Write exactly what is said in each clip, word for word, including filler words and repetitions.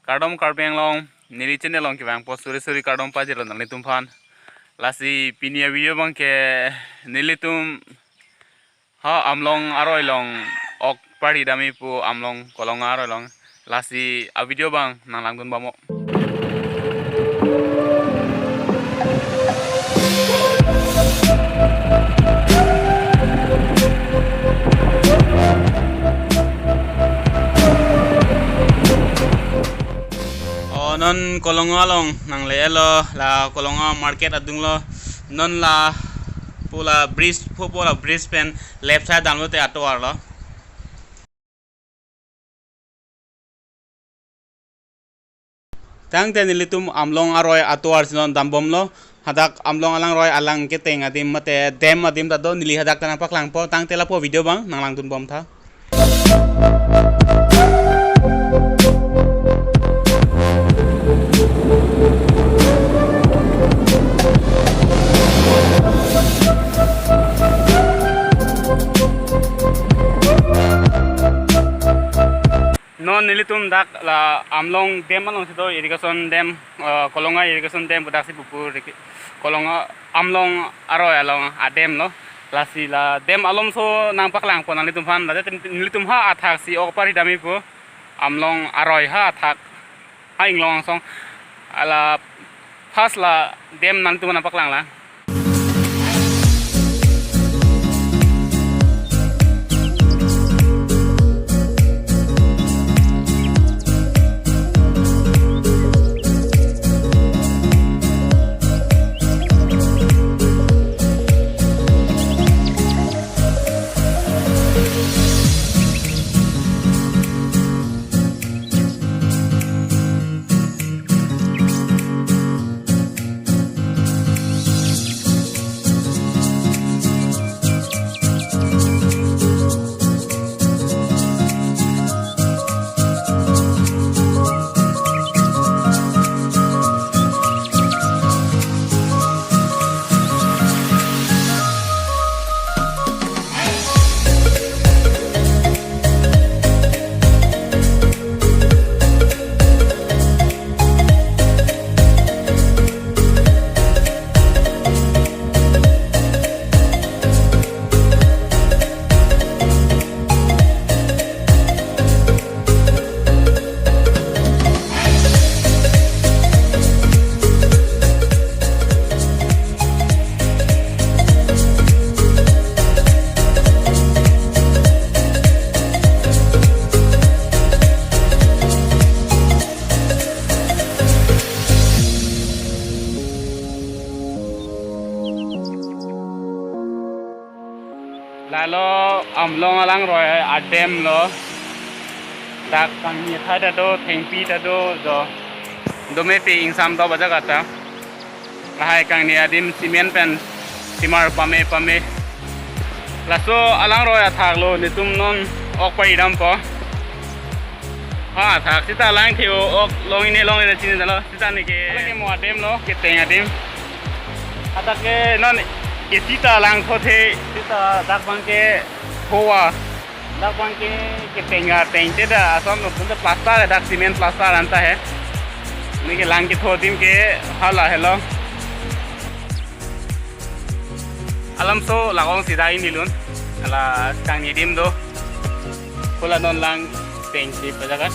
Kardom Karbi Anglong, neli channel along kevangpo suri suri kardom pajirlo nanglitumphan. Lasi pini avideo abangke nelitum ha Amlong aroi along ok parhi damji pu Amlong Kolonga aroi along. Lasi avideo abang nanglangdunbomnon. O non Kolonga along nanglelo, la Kolonga market adunglo. Non lapu la bridge, pupo la bridge pen left side damlote atovar lo. Tangte nelitum Amlong aroi atovar si non dambomlo. Hadak Amlong alangroi alang keteng adim mate dam adim ta do, neli hadak ta nangpaklangpo. Tangte lapu avideo abang nanglangdunbomtha. Non nelitum dak la Amlong dam alongsi do, irrigation dam, eh, Kolonga irrigation dam pu daksi pupu riki-, Kolonga Amlong aroi along adam lo. Lasi la dam alomso nangpaklangpo nanglitumphan. La nelitum ha athaksi ok parhi damji pu Amlong aroi ha athak, ha inglong angsong. Ala first la dam nanglitum nangpaklanglang. Lalo Amlong alangroi adam lo. Dak kangni athai ta do, thengpi ta do, jo. Domepi ingsam do ba jaga ta. Lahai kangni adim cement pen simar pame pame. Laso alangroi athak lo nelitum non ok parhi dampo. Ha, athak sita lang theo ok longji ne longle chinidetlo. Sita neke. Hala ke mo adam lo, keteng adam. Hadak ke non isi ta langthu the, sita dak abangke hoa. Dak abangke keteng ateng te da, ason no punta plaster, dak cement plaster anta he. Neke lang kethu adim ke hala helo. Alamso lake-ong sida ini lun. Hala kangni adim do. Hala non lang tengsi pajakat.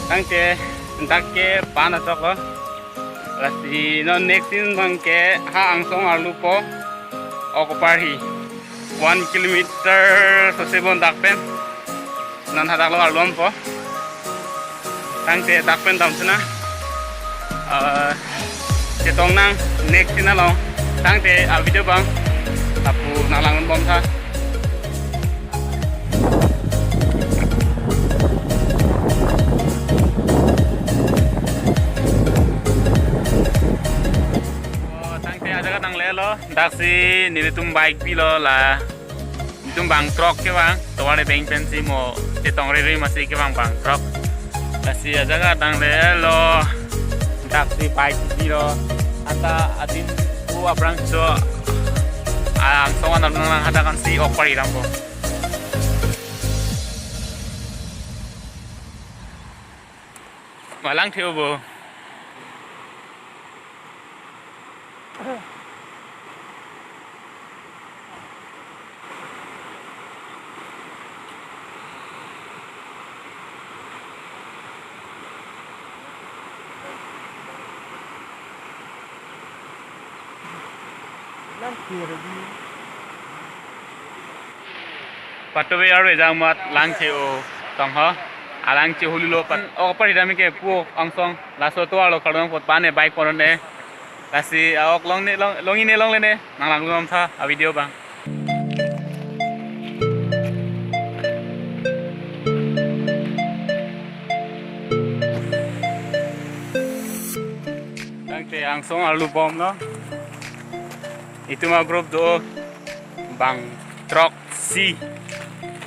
Tangte dak ke pan achok lo. Lasi non next scene abangke ha angsong arlupo. Ok parhi. One kilometer sose bon dak pen. Non hadak lo arlumpo. Tangte dak pen damsi na. Eh, chetong nang next scene along. Tangte avideo abang lapu nanglangdunbomtha. Oh, tangte ajaga nanglelo, daksi nelitum bike pilo la. Nelitum bang truck kevang, tovar abeng pensi mo chetong riri masi kevang bang truck. Lasi ajaga nanglelo, daksi bike pilo. Anta adim pu aphrangso angsong anam nang hadak ansi ok parhi dampo. Palang the obo. Patove arve jangmat Langthe-o tong ho. Alangthe hululo pat ok pari dami ke pu angsong laso tovar lo kardom pot pane bike ponne. Lasi a-ok longne long, longine longle ne nang langdun tha a video abang. Tangte angsong arlu bomlo. Itum a-group do bang throksi.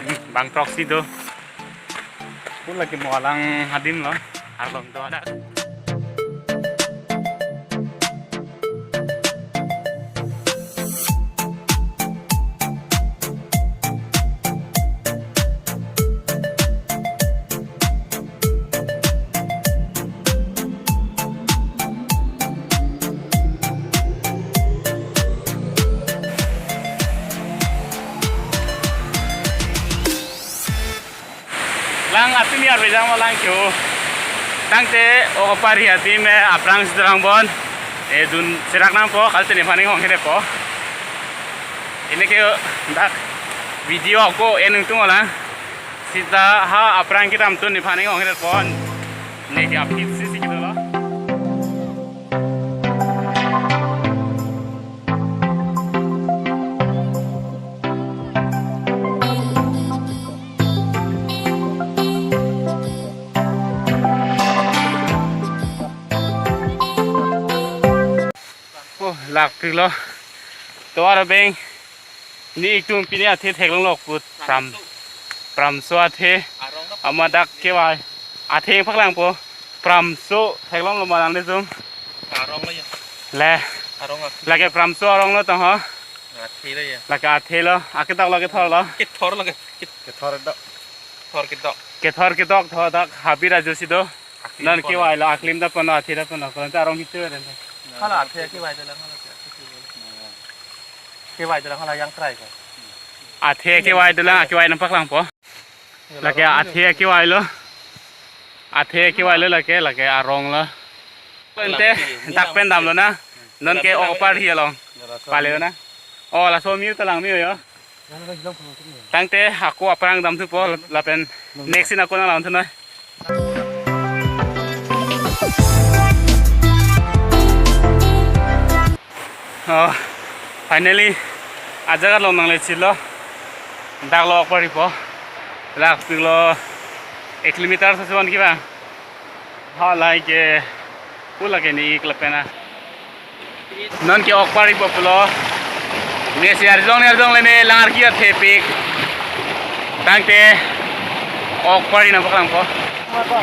Hmm, bang throksi do. Pu lake mo alang adim lo. Arlong do adak. Lang atumi arve jangma Langthe-o. Tangte ok pari adim aphrang si terang bon. E dun serak nangpo, kalite nephan inghong hede po. Pini ke dak video ako en ungtung lang. Sita ha aphrang kedamtun nephan inghong hede po. Ne ke aphi si si kedolo. Oh, lakpiklo. Tovar abeng. Ne itum pini athe theklonglo put pram. Pramso athe. Arong lo. Amat dak kevai. Athe paklangpo. Pramso theklonglo ma nangtum. Arong lo ya. Le. Arong ak. Lake Pramso arong lo tong ho. Athe lo ya. Lake athe lo. Aketok lo kethor lo. Kethor lo ke. Kethor do. Thor ketok. Kethor ketok tho dak habit ajo si do. Aklim non ponlo. Kevai lo, aklim ta ponlo, athe ta ponlo. Konon ta arong hiche ren ta. Hala athe kevai dolang hala. Kevai dolang hala yang try ko. Athe kevai dolang, akevai nang paklangpo. Lake athe kevai lo. Athe kevai lo lake, lake arong lo. Ante dak pen damlo na. Non ke ok pari along. Pale na. Oh, laso mir ta lang mir yo. Tangte ako aphrang damthupo lapen next scene ako nang langthu noi. Oh, finally, ajaga long nangle chilo. Dak lo ok paripo. Lakpiklo ek kilometer sa suan kiba. Ha, like, eh, pu lake ne ik lapen a. Non ke ok paripo pulo. Ne si arjong ne arjong le ne lang arki athepik. Tangte ok pari nang paklangpo.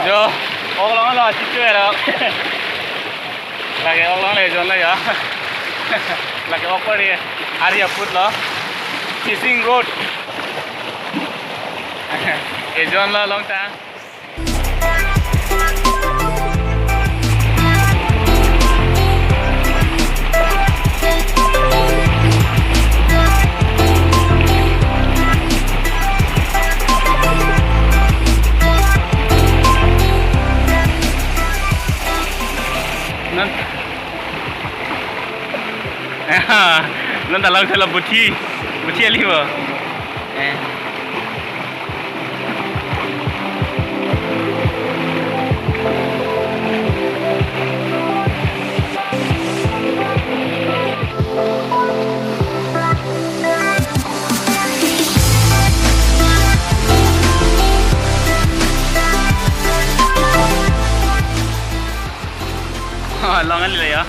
Jo, ok longle chichu era. Lake ok longle ejon lo ya. Lake ok pari ari aput lo. Fishing rod. Ejon lo long ta. Non. Non ta long selo buthi. Buthi ali bo. Eh. Oh, long ali ya.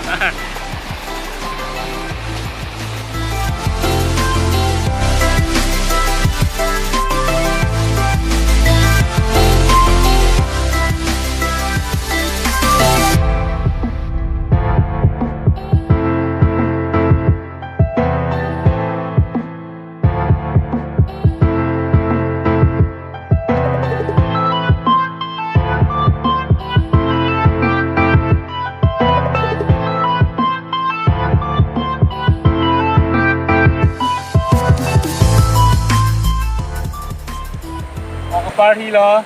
Parhi lo,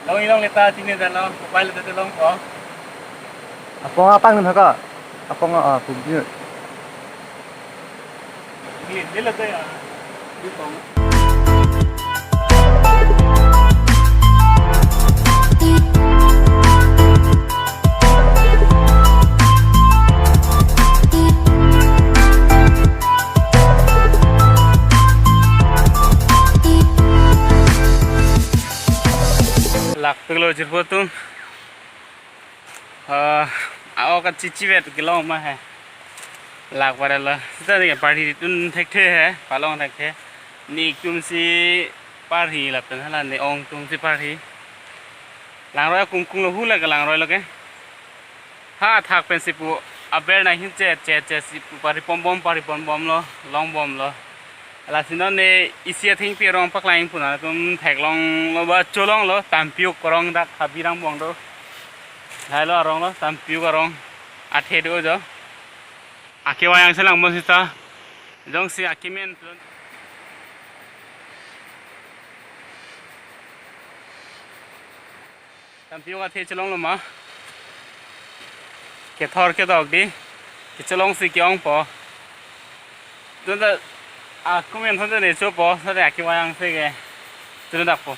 long ilong leta chini dan lo, mobile leta long ko. Apong apang nim haka, apong a pum ni. Ni ni leta ya, di pong. Lakpiklo jirpo atum. Ah, a-ok kachichivet kelong ma he. Lak parelo. Sita ni parhi tun thekthe he, palong thekthe. Ni atum si parhi lapen hala ni ong atum si parhi. Langroi kungkung lo, hula ke langroi lo ke. Ha athak pensi pu aber nanghin chet chet chet si pu parhi pon bom, parhi pon bomlo, long bomlo. Lasi non ne isi athengpi arong paklang pu nangtum theklonglo ba cholonglo, Tampiuk arong dak Habirang bong do. Lahai lo arong lo, Tampiuk arong athe do jo. Akevang angse lang bom sita. Jongsi akemen pu. Tampiuk athe cholonglo ma. Kethor kedok di. Kecholong si ke-ongpo. Tun ta, a, comment thon ta ne chopo, thon ta akevang angse ke. Tun dak po.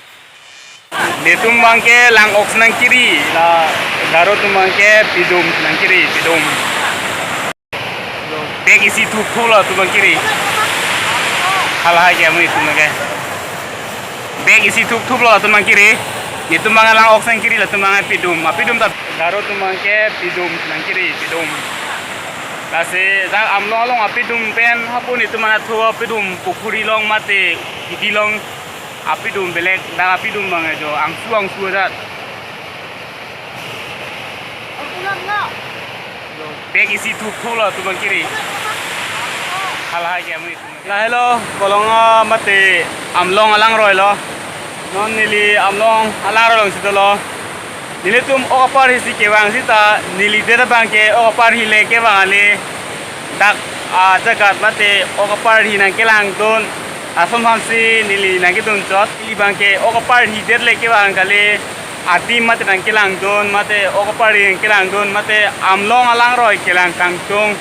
Netum abang ke lang-ok si nangkiri, la Garo atum abang ke pidum si nangkiri, pidum. Bag isi thup thup lo atum abang kiri. Halahai ke amonit atum ke. Bag isi thup thup lo atum abang kiri. Netum abang lang-ok si nangkiri, latum abang pidum. Apidum ta Garo atum abang ke pidum si nangkiri, pidum. Lasi dak Amlong along apidum pen hapu netum abang thu apidum pukhuri along mate hidi along apidum belek, dak apidum abang jo angsu angsu aja. Bag isi thup thup lo atum abang kiri. Halahai ke amonit atum. Lahelo, Kolonga mate Amlong alangroi lo. Non neli Amlong alangroi along si dolo. Nelitum ok aparhi si kevang sita neli det abang ke ok aparhi le kevang ale. Dak ajagat mate ok aparhi nangkelangdun ason aphansi neli nangkedun chot. Neli abang ke ok aparhi det le kevang kali. Adim mate nangkelangdun, mate ok aparhi nangkelangdun, mate Amlong alangroi kelang kangtung.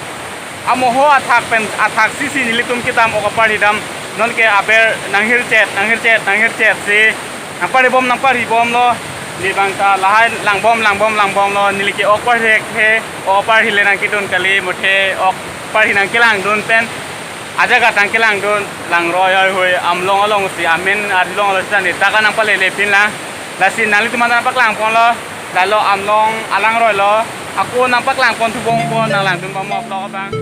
Amoho athak pen, athak sisi nelitum kedam ok aparhi dam. Non ke aber nanghirchet, nanghirchet, nanghirchet si. Nangparhi bom, nangparhi bomlo. Neli abang ta lahai lang bom, lang bom, lang bomlo. Neli ke ok aparhi he, ok aparhi le nangkedun kali, muthe ok aparhi nangkelangdun pen. Ajagat nangkelangdun, langroi oi hui, Amlong along si, amen arjulong along si, ne taka nangpalele pin la. Lasi nanglitum aphan nangpaklang ponlo, lahelo Amlong alangroi lo, ako nangpaklang pon thubong pon, nanglangdun bom vlog abang.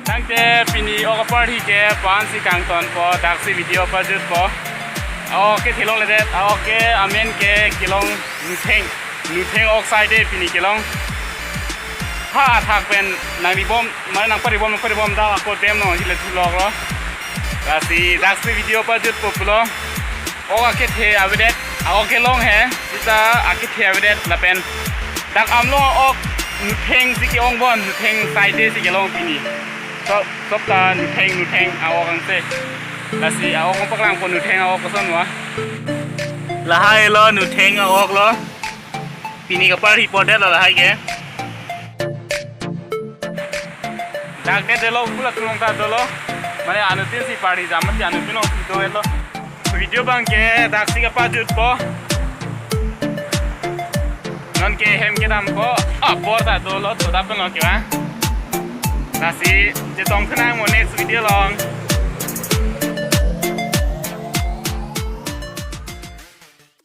Tangte pini ok aparhi ke pansi kangtonpo, daksi video pajutpo. Ok ke thelongledet, ok ke amen ke kelong Nutheng. Nutheng ok side pini kelong. Ha athak pen nangribom, mane nangparibom, nangparibom dak ako dem no, jile thulok lo. Lasi daksi video pajutpo pulo. Ok akethe avedet, ok kelong he, sita akethe avedet lapen. Dak Amlong ok Nutheng si ke-ong bon, Nutheng side si kelong pini. Sop, sop ta Nutheng, Nutheng ok angse. Lasi ok paklang pon Nutheng ok koson wa. Lahai lo Nutheng ok lo. Pini kaparhi podet lo lahai ke. Dak det delo, pula tulong ta dolo. Mane anuttin si parhi jam si anuttin ong si do lo. Video abang ke daksi kapajutpo. Non ke hem kedampo. Apor ta dolo, to dap lo ke ba. Lasi chetong thenang mo next video along.